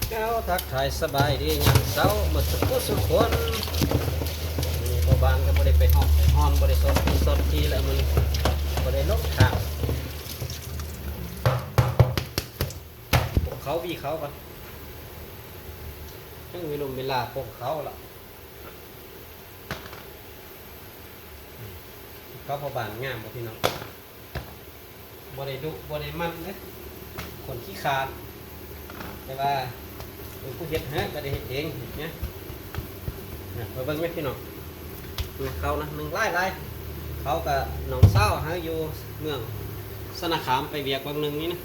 ເອົາ ທັກທາຍສະບາຍດີຍາມເຊົ້າໝົດສຸກຜູ້ສຸກຄົນ. ມື້ນີ້ພໍ່ບ້ານກໍບໍ່ໄດ້ໄປຮອບໄປຮອນ ບໍ່ໄດ້ສົດ ສົດທີ່ແລ້ວມື້ນີ້ ບໍ່ໄດ້ລົງທາງ. ເຂົາວີເຂົາກ່ອນ ຍັງມີລົມເວລາ ເຂົາລະ. ເຂົ້າພໍ່ບ້ານງາມບໍ່ພີ່ນ້ອງ? ບໍ່ໄດ້ດຸບໍ່ໄດ້ໝັ່ນເດ້ ຄົນຂີ້ຄ້ານ ແຕ່ວ່າເປັນຜູ້ເຮັດໃຫ້ ກໍໄດ້ເຮັດເອງນະ. ມາເບິ່ງແມ່ພີ່ນ້ອງ ເຂົ້ານະ ໜຶ່ງຫຼາຍໆ ເຂົ້າກະນ້ອງສາວໃຫ້ຢູ່ເມືອງສະນາຄາມ ໄປວຽກວັງໜຶ່ງນີ້ນະ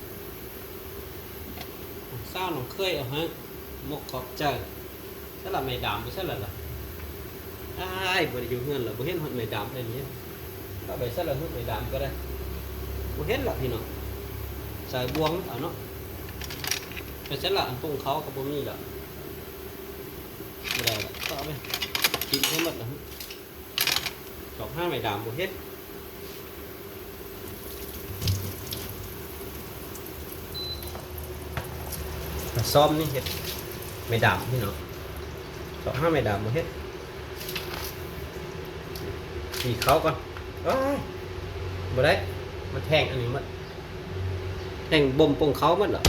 ນ້ອງສາວນ້ອງເຂີຍເອົາໃຫ້ ໝົກຂອບໃຈ. ໃສລະໄມ້ດາມ ໄປໃສລະລະ? ອ້າຍ ບໍ່ໄດ້ຢູ່ເຮືອນລະ ບໍ່ເຫັນຮອດໄມ້ດາມເລີຍນີ້. ເອົາໄປໃສລະ ໄມ້ດາມກໍໄດ້ ບໍ່ເຫັນລະພີ່ນ້ອງ. ໃສ່ບ່ວງເອົາເນາະ. ໄປໃສລະ ອັນປຸງເຂົ້າກໍບໍ່ມີລະ ບໍ່ໄດ້ລະ ກໍເອົາໄປຖິ້ມໃຫ້ໝົດລະ. ຊອກຫາໄມ້ດາມບໍ່ເຫັນ ຊ້ອມນີ້ເຮັດໄມ້ດາມພີ່ນ້ອງ ຊອກຫາໄມ້ດາມບໍ່ເຫັນ. ກີ່ເຂົ້າກ່ອນ ໂອ້ຍ ບໍ່ໄດ້ ມັນແທງອັນນີ້ໝົດ ແທງບົ່ມປົງເຂົ້າໝົດລະ.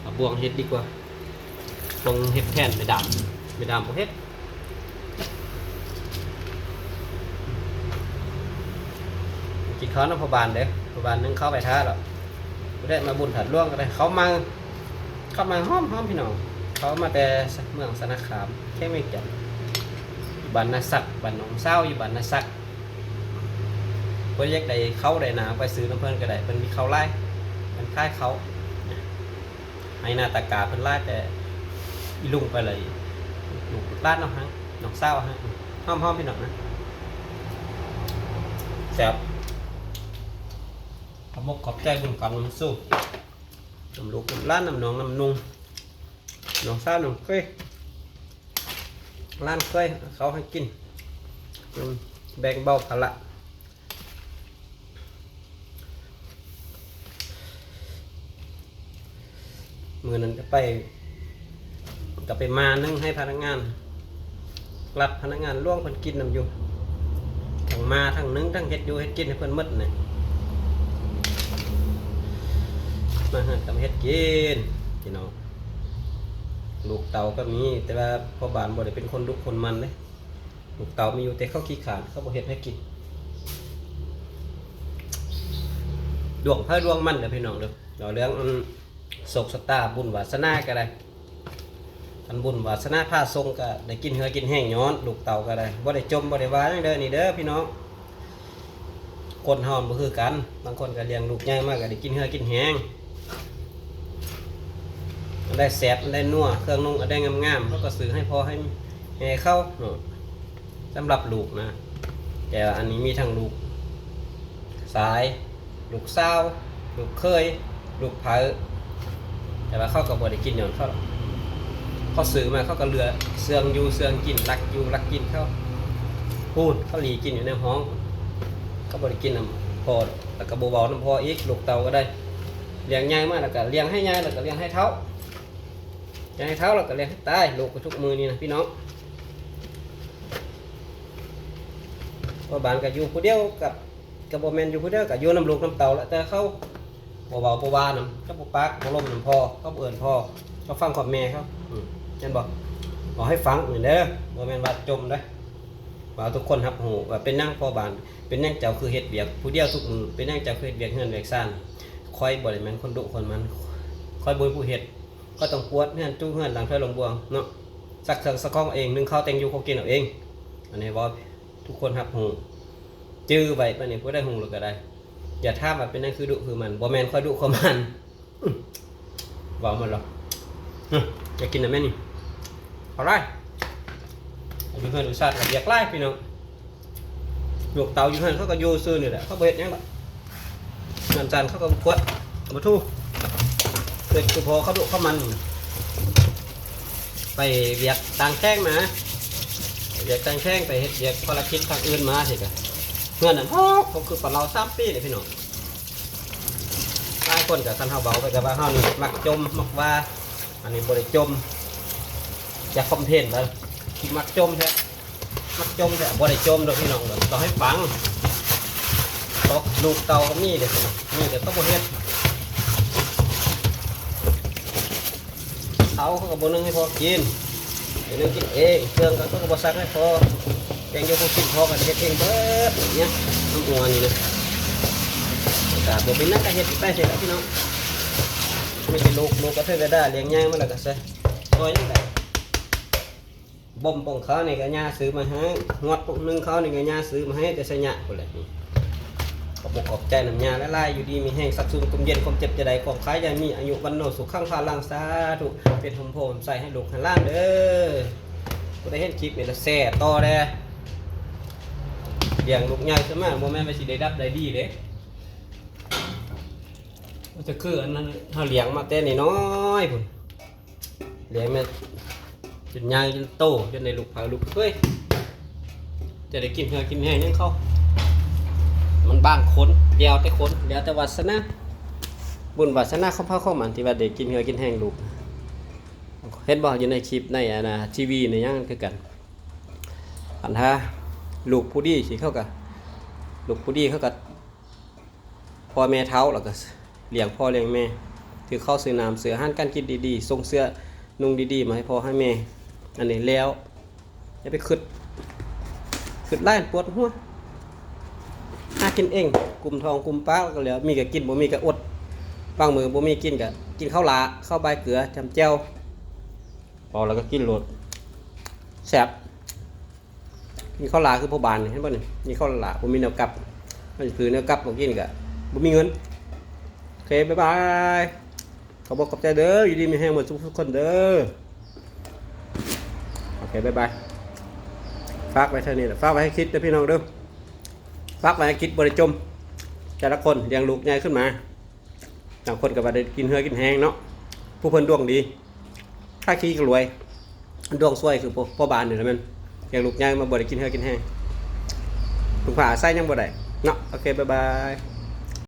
ເອົາບ່ວງເຮັດດີກວ່າ ບ່ວງເຮັດແທນໄມ້ດາມ ໄມ້ດາມບໍ່ເຮັດ. ກິນເຂົ້ານຳພໍ່ບ້ານເດີ້ ພໍ່ບ້ານໜຶ່ງເຂົ້າໄປຖ້າແລ້ວ. ຜູ້ໃດມາບຸນທາດຫຼວງກໍໄດ້ ເຂົ້າໃໝ່ ເຂົ້າໃໝ່ຫອມໆ ພີ່ນ້ອງ ເຂົ້າມາແຕ່ເມືອງສະນາຄາມ ແຂວງວຽງຈັນ ຢູ່ບ້ານນາສັກ ບ້ານໜອງຊາວ ຢູ່ບ້ານນາສັກ. ເພິ່ນຢາກໄດ້ເຂົ້າໄດ້ນາ ໄປຊື້ນຳເພິ່ນກໍໄດ້ ເພິ່ນມີເຂົ້າຫຼາຍ ເພິ່ນຂາຍເຂົ້າ ໄຮ່ນາຕາກາເພິ່ນຫຼາຍ ແຕ່ອີລຸງໄປເລີຍ ລູກຫຼານນ້ອງຫັ້ນ ນ້ອງສາວຫັ້ນ ຫອມໆ ພີ່ນ້ອງນະ ແຊບ. ຂອບອົກຂອບໃຈບຸນຄຳນຳສູ່ ນຳລູກນຳຫຼານ ນຳນ້ອງນຳນຸ່ງ ນ້ອງສາວນ້ອງເຂີຍ ຫຼານເຂີຍເຂົ້າໃຫ້ກິນ ອືມ ແບ່ງເບົາພາລະ. ມື້ນັ້ນກໍໄປ ກໍໄປໝ່າໜຶ່ງໃຫ້ພະນັກງານລັດ ພະນັກງານຫຼວງເພິ່ນກິນນຳຢູ່ ທັງໝ່າທັງໜຶ່ງ ທັງເຮັດຢູ່ເຮັດກິນໃຫ້ເພິ່ນໝົດນະ. ມາເຮືອນກໍມາເຮັດກິນພີ່ນ້ອງ ລູກເຕົ່າກໍມີ ແຕ່ວ່າພໍ່ບ້ານບໍ່ໄດ້ເປັນຄົນດຸຄົນໝັ່ນເດ້. ລູກເຕົ່າມີຢູ່ ແຕ່ເຂົາຂີ້ຄ້ານ ເຂົາບໍ່ເຮັດໃຫ້ກິນ. ດວງໃຜດວງມັນເດີພີ່ນ້ອງເດີ. ເວົ້າເລື່ອງອັນໂຊກຊະຕາ ບຸນວາສະໜາກໍໄດ້ ຄັນບຸນວາສະໜາພາສົ່ງກໍໄດ້ກິນເຫື່ອກິນແຮງ ຍ້ອນລູກເຕົ່າກໍໄດ້ ບໍ່ໄດ້ຈົ່ມບໍ່ໄດ້ວ່າຫຍັງເດີ ນີ້ເດີພີ່ນ້ອງ. ຄົນເຮົາມັນບໍ່ຄືກັນ ບາງຄົນກໍລ້ຽງລູກໃຫຍ່ມາກໍໄດ້ກິນເຫື່ອກິນແຮງ ອັນໃດແຊບ ອັນໃດນົວ ເຄື່ອງນຸ່ງອັນໃດງາມໆ ເຂົາກໍຊື້ໃຫ້ພໍ່ໃຫ້ແມ່ເຂົາເນາະ ສຳລັບລູກນະ. ແຕ່ວ່າອັນນີ້ມີທັງລູກຊາຍ ລູກສາວ ລູກເຂີຍ ລູກໃພ້ ແຕ່ວ່າເຂົາກໍບໍ່ໄດ້ກິນຍ້ອນເຂົາ ເຂົາຊື້ມາເຂົາກໍເຫຼືອເຊື່ອງຢູ່ເຊື່ອງກິນ ລັກຢູ່ລັກກິນເຂົາ ພຸ້ນເຂົາຫຼີກິນຢູ່ໃນຫ້ອງ ເຂົາບໍ່ໄດ້ກິນນຳພໍ່ ແລ້ວກໍບໍ່ເວົ້ານຳພໍ່ອີກ. ລູກເຕົ່າກໍໄດ້ລ້ຽງໃຫຍ່ມາ ແລ້ວກໍລ້ຽງໃຫ້ໃຫຍ່ ແລ້ວກໍລ້ຽງໃຫ້ເຖົ້າ ລ້ຽງໃຫ້ເຖົ້າ ແລ້ວກໍລ້ຽງໃຫ້ຕາຍ ລູກກໍທຸກມື້ນີ້ນະພີ່ນ້ອງ. ພໍ່ບ້ານກໍຢູ່ຜູ້ດຽວ ກໍ ກໍບໍ່ແມ່ນຢູ່ຜູ້ດຽວ ກໍຢູ່ນຳລູກນຳເຕົ້າແຫຼະ ແຕ່ເຂົາບໍ່ເວົ້າບໍ່ວ່ານຳ ເຂົາບໍ່ປາກບໍ່ລົມນຳພໍ່ ເຂົາບໍ່ເອີ້ນພໍ່ ເຂົາຟັງຄວາມແມ່ເຂົາ ອືມ ແມ່ນບໍ່? ເວົ້າໃຫ້ຟັງນີ້ເດີ ບໍ່ແມ່ນວ່າຈົ່ມເດີ ວ່າທຸກຄົນຮັບຮູ້ວ່າເປັນຫຍັງພໍ່ບ້ານ ເປັນຫຍັງເຈົ້າຄືເຮັດວຽກຜູ້ດຽວທຸກມື້ ເປັນຫຍັງເຈົ້າຄືເຮັດວຽກເຮືອນວຽກຊານ. ຂ້ອຍບໍ່ໄດ້ແມ່ນຄົນດຸຄົນໝັ່ນ ຂ້ອຍບໍ່ມີຜູ້ເຮັດ ຂ້ອຍຕ້ອງກວາດເຮືອນ ຈູເຮືອນ ລ້າງຖ້ວຍລ້າງບ່ວງເນາະ ຊັກເຄື່ອງຊັກຂອງເອງ ໜຶ້ງເຂົ້າແຕ່ງຢູ່ຄົວກິນເອົາເອງ. ອັນນີ້ເວົ້າ ທຸກຄົນຮັບຮູ້ ຈື່ໄວ້ ບາດນີ້ຜູ້ໃດຮູ້ແລ້ວກໍໄດ້ ຢ່າຖາມວ່າເປັນຫຍັງຄືດຸຄືໝັ່ນ ບໍ່ແມ່ນຂ້ອຍດຸຂ້ອຍໝັ່ນ ອື ເວົ້າໝົດແລ້ວ ອື ຢາກກິນນະແມ່ນີ້ ເອົາຫຼາຍ ຢູ່ເຮືອນຢູ່ຊານກໍວຽກຫຼາຍພີ່ນ້ອງ ລູກເຕົ້າຢູ່ເຮືອນເຂົາກໍຢູ່ຊື່ນີ້ແຫຼະ ເຂົາບໍ່ເຮັດຫຍັງດອກ. ເຮືອນຊານເຂົາກໍບໍ່ກວດບໍ່ຖູ ເຮັດຄືພໍ່ເຂົາດຸເຂົາໝັ່ນ ໄປວຽກຕ່າງແຂວງມາ ໄປວຽກຕ່າງແຂວງ ໄປເຮັດວຽກພາລະກິດທາງອື່ນມາຊີ້ກະ ເຮືອນນັ້ນຮອກ ເຂົາຄືປາເລົາສາມປີນີ້ພີ່ນ້ອງ ຫຼາຍ ຄົນກໍ ຄັນເຮົາເວົ້າໄປກໍວ່າເຮົານີ້ມັກຈົ່ມ ມັກວ່າ ອັນນີ້ບໍ່ໄດ້ຈົ່ມ ຢາກຄອມເພນໄປ ມັກຈົ່ມແທ້ ມັກຈົ່ມແທ້ ບໍ່ໄດ້ຈົ່ມດອກພີ່ນ້ອງເອີຍ ຕ້ອງໃຫ້ຟັງ. ຕອກລູກເຕົ່າກໍມີເດ້ ມີແຕ່ກໍບໍ່ເຮັດ. ເຂົາ ເຂົາກໍບໍ່ໜຶ້ງໃຫ້ພໍ່ກິນ ໄປໜຶ້ງກິນເອງ ເຄື່ອງກໍ ເຂົາກໍບໍ່ສັກໃຫ້ພໍ່ ແກງຢູ່ຄົງກິນ ພໍ່ກໍເຮັດເອງເບິດ ເນຍ ນ້ຳອົ່ນນີ້ນະ ກໍບໍ່ເປັນຫຍັງ ກໍເຮັດໄປເສຍແລ້ວພີ່ນ້ອງ. ມີແຕ່ລູກ ລູກກໍເທວະດາລ້ຽງໃຫຍ່ມາແລ້ວກໍໃສ່ ຊ່ອຍຍັງໄດ້. ບົ່ມປອງເຂົ້ານີ້ກໍຍ່າຊື້ມາໃຫ້ ງອດປອງໜຶ້ງເຂົ້ານີ້ກໍຍ່າຊື້ມາໃຫ້ແຕ່ໄຊຍະພຸ້ນແຫຼະ. ຂອບອົກຂອບໃຈນຳຍ່າຫຼາຍໆ ຢູ່ດີມີແຮງ ສັກຊຸມກົມເຢັນ ຄວາມເຈັບຢ່າໄດ້ ຄວາມໄຂ້ຢ່າມີ ອາຍຸວັນໂນ ສຸຂັງພະລັງ ສາທຸ ເປັນຮົ່ມໂພຮົ່ມໄຊໃຫ້ລູກໃຫ້ຫຼານເດີ. ຜູ້ໃດເຫັນຄລິບນີ້ລະແຊຕໍ່ແດ່ ລ້ຽງລູກໃຫຍ່ຂຶ້ນມາ ບໍ່ແມ່ນວ່າຊິໄດ້ດັບໄດ້ດີເດ້ ມັນຈະຄືອັນນັ້ນ ເຮົາລ້ຽງມາແຕ່ນ້ອຍໆພຸ້ນ ລ້ຽງມາຈົນໃຫຍ່ຈົນໂຕ ຈົນໄດ້ລູກເຜົາລູກເຂີຍ ຈະໄດ້ກິນເຫື່ອກິນແຮງນຳເຂົາ. ມັນບາງຄົນ ແລ້ວແຕ່ຄົນ ແລ້ວແຕ່ວາສະໜາ ບຸນວາສະໜາຂອງໃຜຂອງມັນ ທີ່ວ່າໄດ້ກິນເຫື່ອກິນແຮງລູກ. ເຫັນບໍ່ ຢູ່ໃນຄລິບ ໃນອັນນ່າ ທີວີ ໃນຫຍັງຄືກັນ ອັນຖ້າລູກຜູ້ດີຊິ ເຂົາກໍ ລູກຜູ້ດີເຂົາກໍ ພໍ່ແມ່ເຖົ້າ ແລ້ວກໍລ້ຽງພໍ່ລ້ຽງແມ່ ຖືເຂົ້າຊື້ນ້ຳ ຊື້ອາຫານການກິນດີໆ ສົ່ງເສື້ອນຸ່ງດີໆ ມາໃຫ້ພໍ່ໃຫ້ແມ່. ອັນນີ້ແລ້ວ ຢ່າໄປຄຶດ ຄຶດຫຼາຍປວດຫົວ ຫາກິນເອງ ກຸມທ້ອງກຸມປາກ ແລ້ວກໍແລ້ວ ມີກໍກິນ ບໍ່ມີກໍອົດ. ບາງມື້ບໍ່ມີກິນກໍກິນເຂົ້າຫຼ້າ ເຂົ້າບາຍເກືອ ຈ້ຳແຈ່ວ ເອົາແລ້ວກໍກິນໂລດ ແຊບ. ກິນເຂົ້າຫຼ້າຄືພໍ່ບ້ານນີ້ ເຫັນບໍ່ນີ້ ກິນເຂົ້າຫຼ້າ ບໍ່ມີແນວກັບ ມັນຄືແນວກັບບໍ່ກິນກະບໍ່ມີເງິນ. ໂອເຄ ບາຍບາຍ ຂອບອົກຂອບໃຈເດີ ຢູ່ດີມີແຮງໝົດທຸກຄົນເດີ. ໂອເຄ ບາຍບາຍ ຝາກໄວ້ເທົ່ານີ້ແຫຼະ ຝາກໄວ້ໃຫ້ຄິດເດີພີ່ນ້ອງເດີ ຝາກໄວ້ໃຫ້ຄິດ ບໍ່ໄດ້ຈົ່ມ. ແຕ່ລະຄົນລ້ຽງລູກໃຫຍ່ຂຶ້ນມາ ບາງຄົນກໍວ່າໄດ້ກິນເຫື່ອກິນແຮງເນາະ ຜູ້ເພິ່ນດວງດີ ຂ້າຂີ້ກໍລວຍ ດວງຊວຍຄືພໍ່ ພໍ່ບ້ານນີ້ແຫຼະແມ່ນ ລ້ຽງລູກໃຫຍ່ມາບໍ່ໄດ້ກິນເຫື່ອກິນແຮງ ເພິ່ງພາອາໄສຫຍັງບໍ່ໄດ້ເນາະ. ໂອເຄ ບາຍບາຍ.